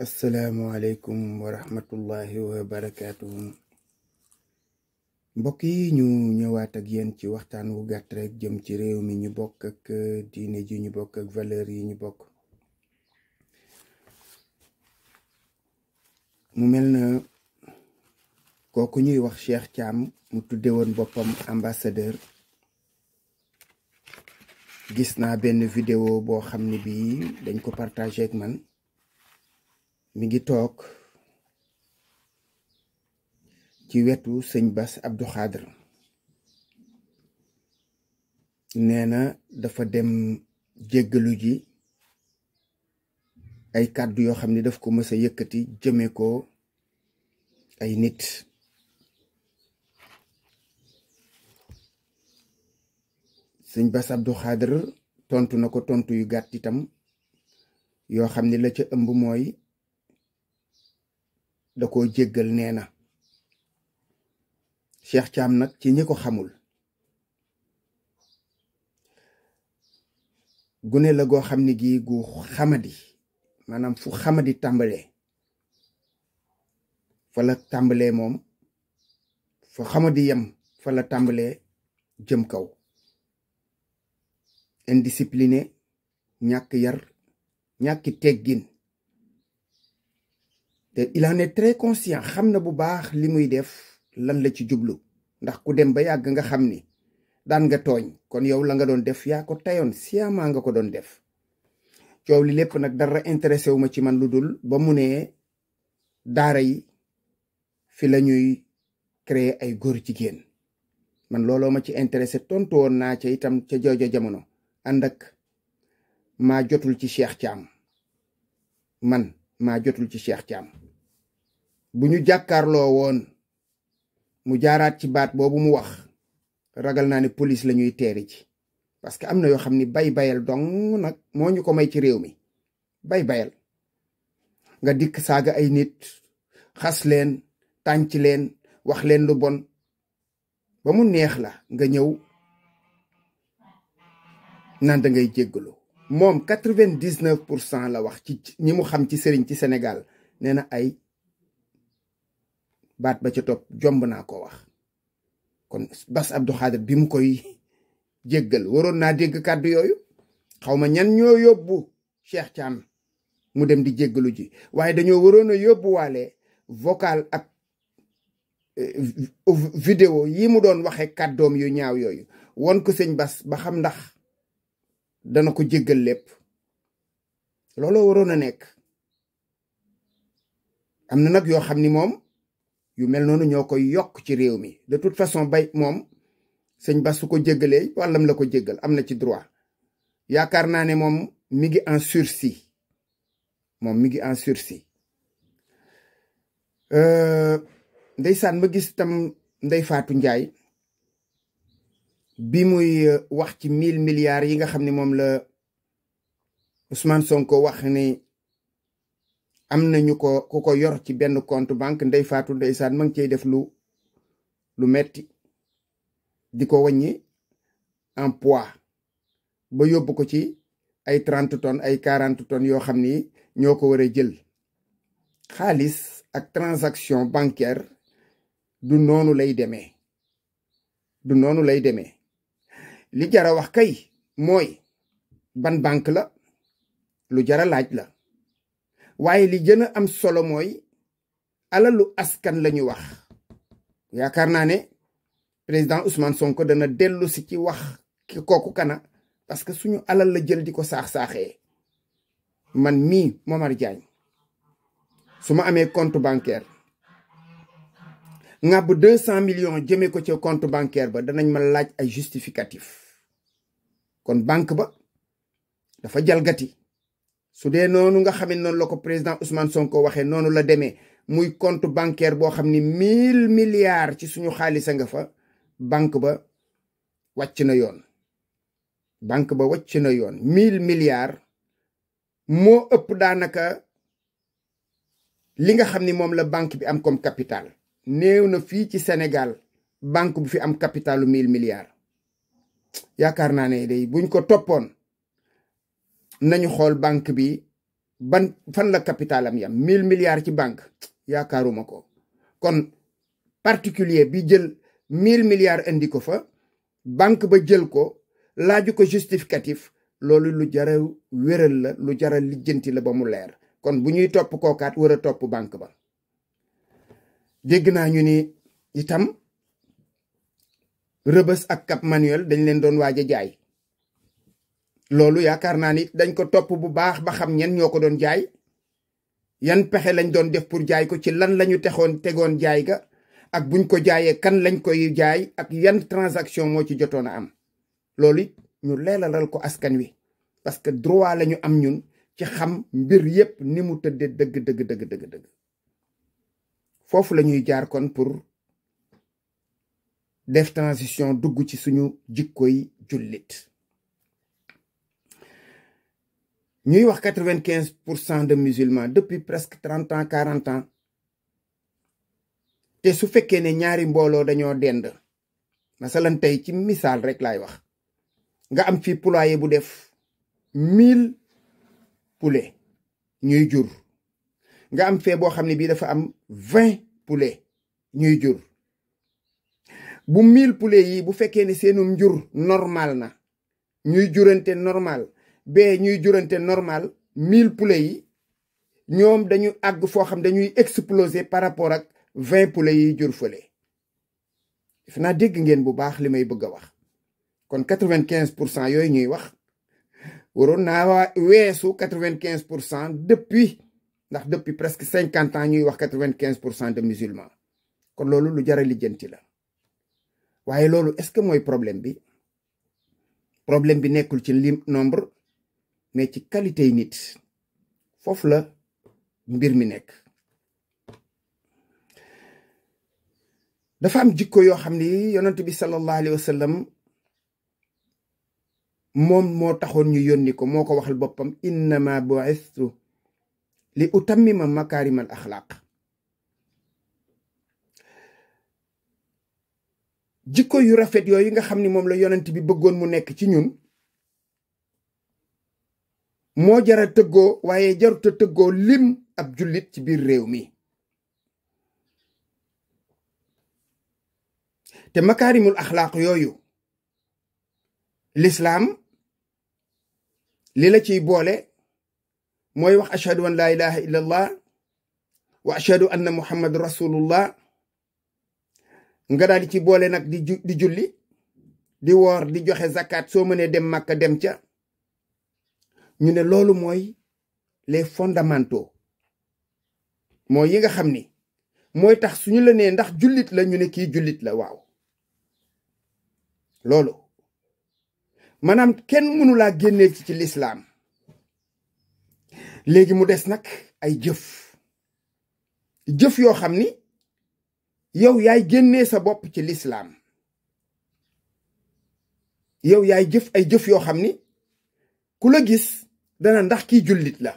asalaamualeykum wa rahmatullahi wa barakaatuhu. mbokk yi ñu ñëwaat ak yéen ci waxtaan wu gàtt rek jëm ci réew mi ñu bokk ak diine ji ñu bokk ak valeur yi ñu bokk. mu mel na kooku ñuy wax Cheikh Thiam mu tudde woon boppam ambassadeur. gis naa benn vidéo boo xam ne bii dañ ko partagé ak man. mi ngi toog ci wetu sëñ Bass Abdou Khadre. nee na dafa dem jéggalu ji ay kàddu yoo xam ne daf ko mës a yëkkati jëme ko ay nit. sëñ Bass Abdou Khadre tontu na ko tontu yu gàtt itam yoo xam ne la ca ëmb mooy da koo jéggal. nee na Cheikh Thiam nag ci ñi ko xamul gune la goo xam ne gii gu xamadi, maanaam fu xamadi tàmbalee fa la tàmbalee, moom fu xamadi yem fa la tàmbalee jëm kaw. indiscipliné, ñàkk yar, ñàkki teggin. te il en est très conscient, xam na bu baax li muy def lan la ci jublu, ndax ku dem ba yàgg nga xam ni daan nga tooñ, kon yow la nga doon def yaa ko tayoon, sciemment nga ko doon def. coow li lépp nag dara intéressé wu ma ci man lu dul ba mu ne daara yi fi la ñuy créer ay góor jigéen. man looloo ma ci intéressé, tontu woon naa ca itam ca joojo jamono, ànd ak maa jotul ci Cheikh Thiam. man maa jotul ci Cheikh Thiam. bu ñu jàkkaarloo woon mu jaaraat ci baat boobu mu wax, ragal naa ne police la ñuy teeri ci. parce que am na yoo xam ni bayal dong nag moo ñu ko may ci réew mi. bayal nga dikk saaga ay nit, xas leen, tànc leen, wax leen lu bon ba mu neex la nga ñëw naan da ngay jéggalu. moom 99% la wax ci ñi mu xam ci sëriñ ci Sénégal. nee na ay baat ba ca topp jomb naa ko wax. kon Bass Abdou Khadre bi mu koy jéggal waroon naa dégg kàddu yooyu. xaw ma ñan ñoo yóbbu Cheikh Thiam mu dem di jéggalu ji, waaye dañoo waroon a yóbbuwaale vocal ak vidéo yi mu doon waxe kàddoom yu ñaaw yooyu, won ko sëñ Bass ba xam ndax dana ko jéggal lépp. looloo waroon a nekk. am na nag yoo xam ni moom yu mel noonu ñoo koy yokk ci réew mi. de toute façon moom sëñ Bass su ko jéggalee wàllam la ko jéggal, am na ci droit. yaakaar naa ne moom mi ngi en sursis. moom mi ngi en sursis. ndeysaan ma gis tam Ndeye Fatou Ndiaye bi muy wax ci 1000 milliards yi nga xam ne moom la Ousmane Sonko wax ni am nañu ko ku ko yor ci benn compte banque. Ndeye Fatou ndeysaan ma ngi cey def lu metti di ko wàññi en poids ba yóbbu ko ci ay 30 tonnes ay 40 tonnes yoo xam ni ñoo ko war a jël. xaalis ak transaction bancaire du noonu lay demee. du noonu lay demee. li jara wax kay mooy ban banque la, lu jara laaj la. waaye li gën a am solo mooy alalu askan lañu wax. yaakaar naa ne président Ousmane Sonko dana dellu si ci wax ki kooku kana, parce que suñu alal la jël di ko saax-saaxee. man mii Momar Diagne su ma amee compte bancaire ngàbb 200 millions jëmee ko ca compte bancaire ba, danañ ma laaj ay justificatif. kon banque ba dafa jalgati. su dee noonu nga xam ne noonu la ko président Ousmane Sonko waxee, noonu la demee, muy compte bancaire boo xam ni 1000 milliards ci suñu xaalisa nga fa, banque ba wàcc na yoon. banque ba wàcc na yoon. 1000 milliards moo ëpp daanaka li nga xam ni moom la banque bi am comme capital. néew na fii ci Sénégal banque bu fi am capitalu 1000 milliards. yaakaar naa ne day buñ ko toppoon nañu xool banque bi fan la capitalam yam 1000 milliards ci banque yaakaaruma ko. kon particulier bi jël 1000 milliards indi ko fa banque ba jël ko laaju ko justificatif loolu lu jara wéral la lu jara lijjanti la ba mu leer. kon bu ñuy topp kookaat war a topp banque ba. dégg naa ñu ni itam Rebeuss ak Cap Manuel dañ leen doon waaj a jaay. loolu yaakaar naa ni dañ ko topp bu baax ba xam ñen ñoo ko doon jaay yan pexe lañ doon def pour jaay ko ci lan lañu tegoon jaay ga ak buñ ko jaayee kan lañ koy jaay ak yan transaction moo ci jotoon a am. loolu it ñu leelalal ko askan wi parce que droit lañu am ñun ci xam mbir yépp ni mu tëddee dëgg. foofu la ñuy jaar kon pour def transition dugg ci suñu jikkoy jullit. ñuy wax 95% de musulmans depuis presque 30 ans 40 ans te su fekkee ne ñaari mbooloo dañoo dend masalan tey ci misaal rek laay wax nga am fi poulailler bu def 1000 poulets ñuy jur nga am fee boo xam ne bii dafa am 20 poulets ñuy jur bu 1000 poulets yi bu fekkee ne seenum njur normal na ñuy jurante normal bee ñuy jurante normal 1000 poulets yi ñoom dañu àgg foo xam dañuy exploser par rapport ak 20 poulets yi jur fële. def naa dégg ngeen bu baax li may bëgg a wax kon 95% yooyu ñuy wax waroon naa weesu 95% ndax depuis presque 50 ans ñuy wax 95% de musulmans kon loolu lu jar a lijjanti la. waaye loolu est-ce que mooy problème bi nekkul ci nombre mais ci qualité yi nit foofu la mbir mi nekk. dafa am jikko yoo xam ni yonent bi sallallahu alayhi wa sallam moom moo taxoon ñu yónni ko moo ko waxal boppam innama bu'istu li utammima makaarimal axlaaq. jikko yu rafet yooyu nga xam ni moom la yonent bi bëggoon mu nekk ci ñun moo jara tëggoo waaye jaruta tëggoo lim ab jullit ci biir réew mi. te makaarimul axlaaq yooyu lislaam li la ciy boole mooy wax ashhadu an laa ilaha illa allah wa ashhadu anna muhammad rasulullah nga daal di ci boole nag di julli di woor di joxe zakat soo mënee dem Makka dem ca. ñu ne loolu mooy les fondamentaux mooy yi nga xam ni mooy tax suñu la nee ndax jullit la ñu ne kii jullit la waaw. loolu maanaam kenn mënu laa génnee ci lislaam. léegi mu des nag ay jëf yoo xam ni yow yaay génnee sa bopp ci lislaam. yow yaay jëf ay jëf yoo xam ni ku la gis dana ndax kii jullit la.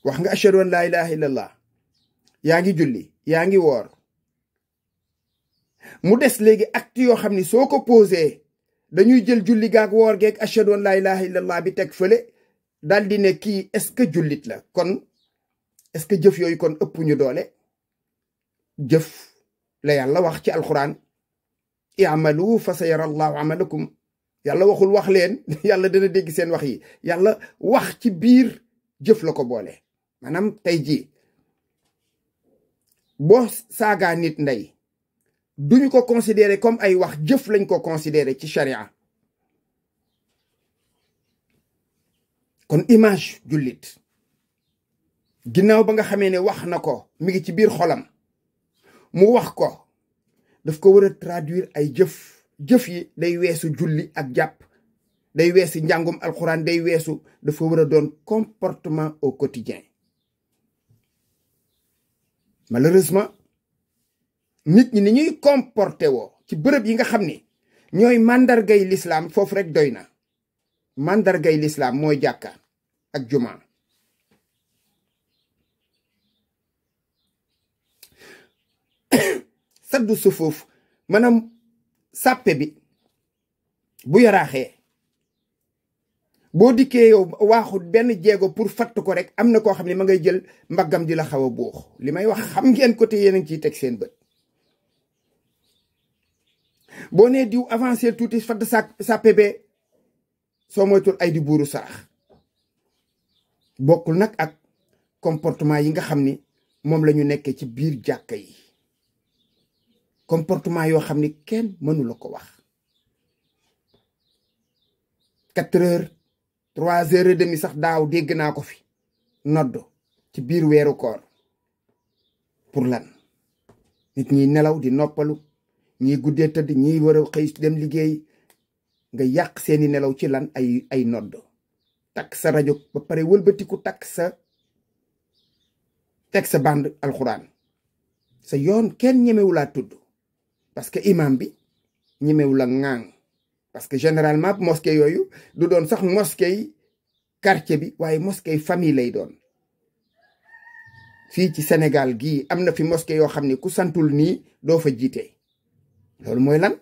wax nga ashhadu an laa ilaha illallah yaa ngi julli yaa ngi woor. mu des léegi acte yoo xam ni soo ko posé dañuy jël julli gaag woor geeg ashhadu an laa ilaha illallah bi teg fële daal di ne kii est-ce que jullit la. kon est-ce que jëf yooyu kon ëpp ñu doole. jëf la yàlla wax ci alquran i'malu fa sayara allahu amalakum. yàlla waxul wax leen yàlla dana dégg seen wax yi. yàlla wax ci biir jëf la ko boole. maanaam tey jii boo saagaa nit ndey duñu ko considérer comme ay wax jëf lañ ko considérer ci charia. kon image jullit ginnaaw ba nga xamee ne wax na ko mi ngi ci biir xolam mu wax ko daf ko war a traduire ay jëf yi day weesu julli ak jàpp day weesu njàngum alxuraan day weesu dafa war a doon comportement au quotidien. malheureusement nit ñi ni ñuy comporté woo ci bërëb yi nga xam ni ñooy màndargay lislaam foofu rek doy na. màndargay lislaam mooy jàkka ak juma. saddu sufuuf maanaam sàppe bi bu yaraaxee boo dikkee yow waaxu benn jéego pour fatt ko rek am na koo xam ne ma ngay jël mbaggam di la xaw a buux li may wax xam ngeen ko te yéen a ngi ciy teg seen bët. boo nee diw avancé tuuti fatt sa pebe soo moytul ay di buuru sarax. bokkul nag ak comportement yi nga xam ni moom la ñu nekkee ci biir jàkka yi comportement yoo xam ni kenn mënu la ko wax. 4 heures 3 heures et demi sax daaw dégg naa ko fi nodd ci biir weeru koor pour lan nit ñi nelaw di noppalu ñii guddee tëdd ñii war a xëy dem liggéey nga yàq seeni nelaw ci lan ay nodd takk sa rajo ba pare wëlbatiku takk sa teg sa bande alxuraan sa yoon kenn ñemewulaa tudd parce que imam bi ñemewula ŋaang parce que généralement mosquée yooyu du doon sax mosquée quartier bi waaye mosquée famille lay doon. fii ci Sénégal gii am na fi mosquée yoo xam ne ku santul nii doo fa jiite loolu mooy lan.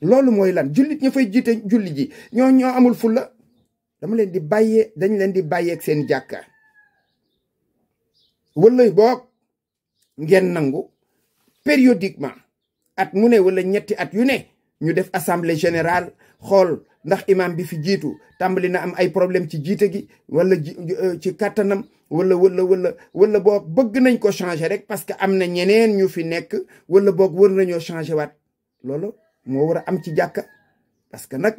loolu mooy lan jullit ña fay jiite julli ji ñoo amul fulla dañ leen di bàyyeeg seen jàkka wala boog ngeen nangu périodiquement at mu ne wala ñetti at yu ne ñu def assemblée générale xool ndax imam bi fi jiitu tàmbali na am ay problème ci jiite gi wala ci kàttanam wala boog bëgg nañ ko changer rek parce que am na ñeneen ñu fi nekk wala boog wër nañoo changer waat loolu moo war a am ci jàkka. parce que nag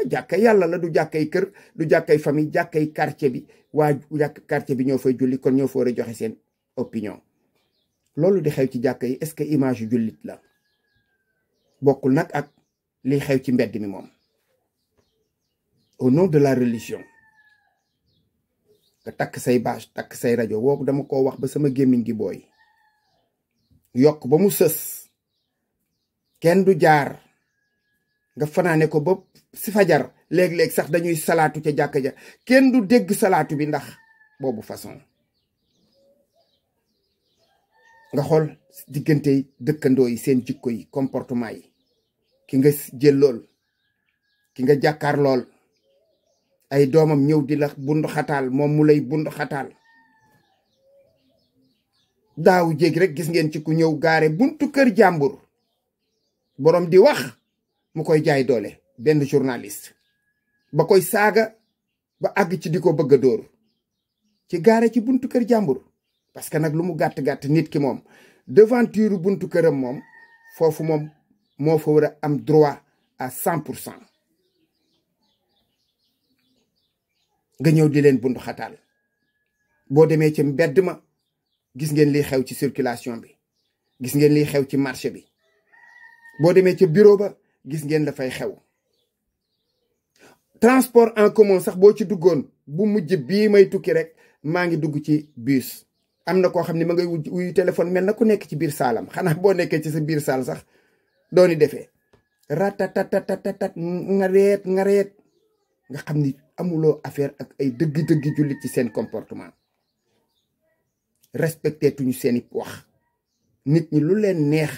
jàkka yàlla la du jàkkay kër du jàkkay famille jàkkay quartier bi waa quartier bi ñoo fay julli kon ñoo fa war a joxe seen opinion. loolu di xew ci jàkka yi est-ce que image yu jullit la bokkul nag ak liy xew ci mbedd mi moom au nom de la religion nga takk say bâche takk say rajo woowu dama ko wax ba sama gémmiñ gi booy yokk ba mu sës kenn du jaar nga fanaane ko ba si fajar léeg-léeg sax dañuy salaatu ca jàkka ja kenn du dégg salaatu bi ndax boobu façon nga xool diggante dëkkandoo yi seen jikko yi comportement yi ki nga jël lool ki nga jàkkaar lool ay doomam ñëw di la bundu xataal moom mu lay bundu xataal. daaw jéeg rek gis ngeen ci ku ñëw gaare buntu kër jàmbur boroom di wax mu koy jaay doole benn journaliste ba koy saaga ba àgg ci di ko bëgg a dóor ci gaare ci buntu kër jàmbur. parce que nag lu mu gàtt-gàtt nit ki moom devanture buntu këram moom foofu moom moo fa war a am droit à 100%. nga ñëw di leen buntu xataal boo demee ci mbedd ma gis ngeen liy xew ci circulation bi gis ngeen liy xew ci marché bi boo demee ca bureau ba gis ngeen dafay xew. transport en commun sax boo ci duggoon bu mujj bii may tukki rek maa ngi dugg ci bus am na koo xam ne ma ngay wuyu téléphone mel na ku nekk ci biir saalam xanaa boo nekkee ci sa biir saal sax dooni defee ratatatatat ngareet nga xam ni amuloo affaire ak ay dëgg-dëgg jullit ci seen comportement. respecté tuñu seeni wax nit ñi lu leen neex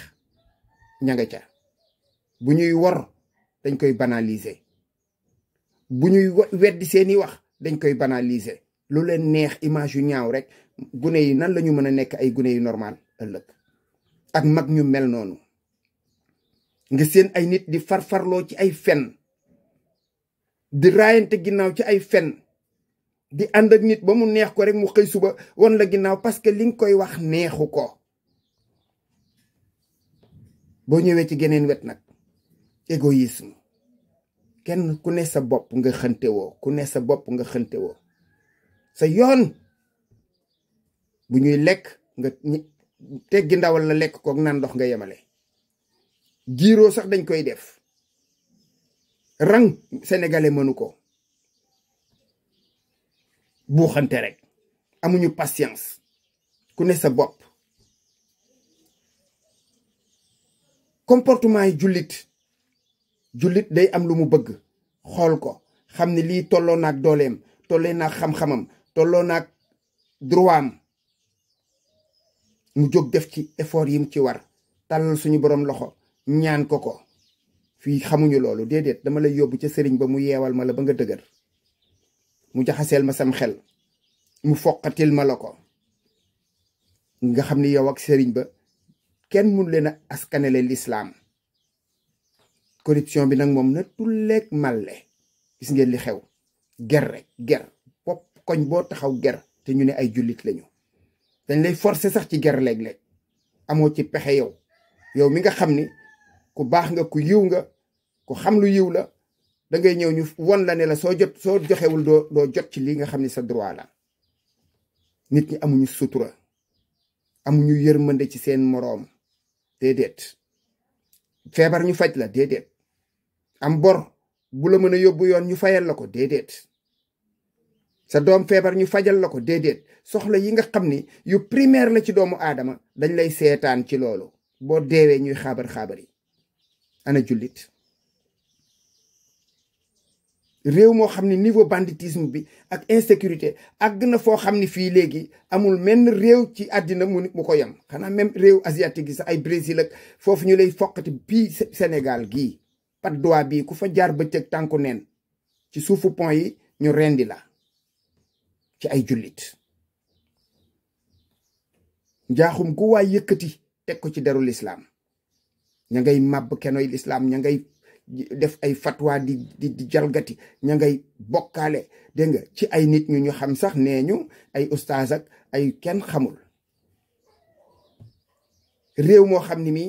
ña nga ca bu ñuy wor dañ koy banaliser bu ñuy weddi seeni wax dañ koy banaliser lu leen neex image yu ñaaw rek gune yi nan la ñu mën a nekk ay gune yu normal ëllëg ak mag ñu mel noonu nga seen ay nit di farfarloo ci ay fen di raayante ginnaaw ci ay fen di ànd ak nit ba mu neex ko rek mu xëy suba won la ginnaaw parce que li nga koy wax neexu ko. boo ñëwee ci geneen wet nag égoïsme kenn ku ne sa bopp nga xëntewoo ku ne sa bopp nga xëntewoo sa yoon bu ñuy lekk nga teggi ndawal la lekk kook naan ndox nga yemale. giiroo sax dañ koy def rang sénégalais mënu ko buuxante rek amuñu patience ku ne sa bopp. comportement yi jullit day am lu mu bëgg xool ko xam ne lii tolloo naag dooleem tolloo naag xam-xamam tolloo naag droit am mu jóg def ci effort yim ci war tàllal suñu borom loxo ñaan ko fii xamuñu loolu déedéet dama lay yóbbu ca sëriñ ba mu yeewal ma la ba nga dëgër mu jaxaseel ma sam xel mu foqatil ma la ko nga xam ni yow ak sëriñ ba kenn mun leen a askanele lislaam corruption bi nag moom na tulleeg màlle gis ngeen li xew ger rek ger bopp koñ boo taxaw ger te ñu ne ay jullit lañu dañ lay forcer sax ci ger léeg-léeg amoo ci pexe yow mi nga xam ni ku baax nga ku yiw nga ku xam lu yiw la da ngay ñëw ñu won la ne la soo joxewul doo jot ci li nga xam ni sa droit la nit ñi amuñu sutura amuñu yërmande ci seen moroom déedéet feebar ñu faj la déedéet am bor bu la mën a yóbbu yoon ñu fayal la ko déedéet sa doom feebar ñu fajal la ko déedéet soxla yi nga xam ni yu primaire la ci doomu aadama dañ lay seetaan ci loolu boo deewee ñuy xaabar yi ana jullit réew moo xam ni niveau banditisme bi ak insécurité àgg na foo xam ni fii léegi amul menn réew ci àddina mu ko yem xanaa même réew asiatique yi sax ay Brésil ak foofu ñu lay foqati bii Sénégal gii Patte d'Oie bii ku fa jaar bëccëg tànku neen ci suufu pont yi ñu rendi la ci ay jullit njaaxum gu waay yëkkati teg ko ci deru lislaam ña ngay màbb kenoy lislaam ña ngay def ay fatwa di jalgati ña ngay bokkaale dégg nga ci ay nit ñu xam sax nee ñu ay ustaas ak ay kenn xamul réew moo xam ni mi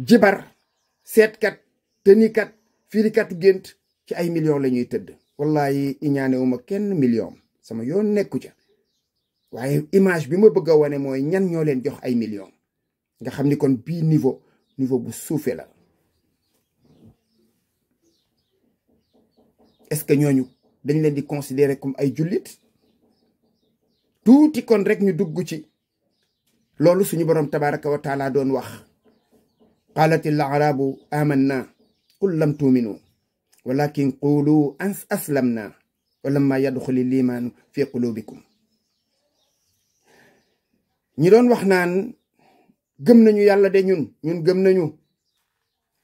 jibar seetkat tënikat firikat gént ci ay millions la ñuy tëdd wallahi iñaanewuma kenn million sama yoon nekku ca waaye image bi ma bëgg a wane mooy ñan ñoo leen jox ay millions nga xam ni kon bii niveau bu suufee la est-ce que ñooñu dañ leen di considérer comme ay jullit tuuti kon rek ñu dugg ci loolu suñu boroom tabaraka wa taala doon wax qaalatil arabu amanna qul lam tuuminu walakin qulu aslamna walamma yadxuli limaanu fi qulubikum ñi doon wax naan gëm nañu yàlla de ñun gëm nañu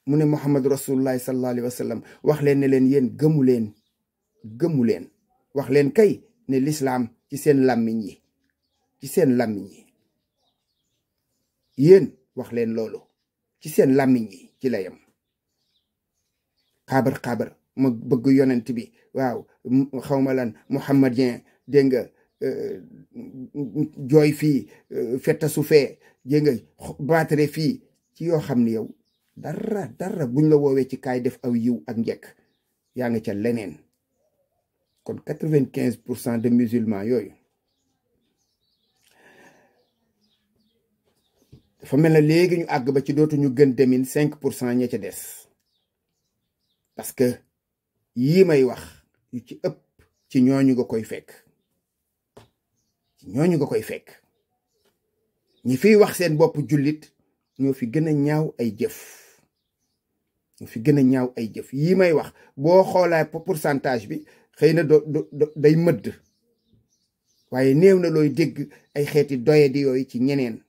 mu ne muhammadu rasulullahi sallallahu alayhi wa sallam wax leen ne leen yéen gëmu leen wax leen kay ne lislaam ci seen làmmiñ yi yéen wax leen loolu ci seen làmmiñ yi ci la yem xaabar ma bëgg yonent bi waaw xawma lan muhammadien dégg nga jooy fii fettasu fee dégg nga baatare fii ci yoo xam ni yow dara buñ la woowee ci kaay def aw yiw ak njekk yaa nga ca leneen kon 95% de musulmans yooyu dafa mel na léegi ñu àgg ba ci dootuñu gën demin 5% ña ca des parce que yii may wax yu ci ëpp ci ñooñu nga koy fekk ñi fiy wax seen bopp jullit ñoo fi gën a ñaaw ay jëf yii may wax boo xoolaay pourcentage bi xëy na day mëdd waaye néew na looy dégg ay xeeti doye di yooyu ci ñeneen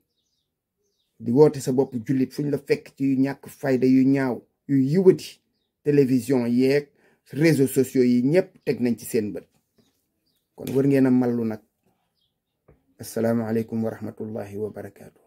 di woote sa bopp jullit fuñ la fekk ci yu ñàkk fayda yu ñaaw yu yiwati télévision yeeg réseaux sociaux yi ñëpp teg nañ ci seen bët kon war ngeen a mallu nag asalaamaaleykum wa rahmatullahi wa barakaatu.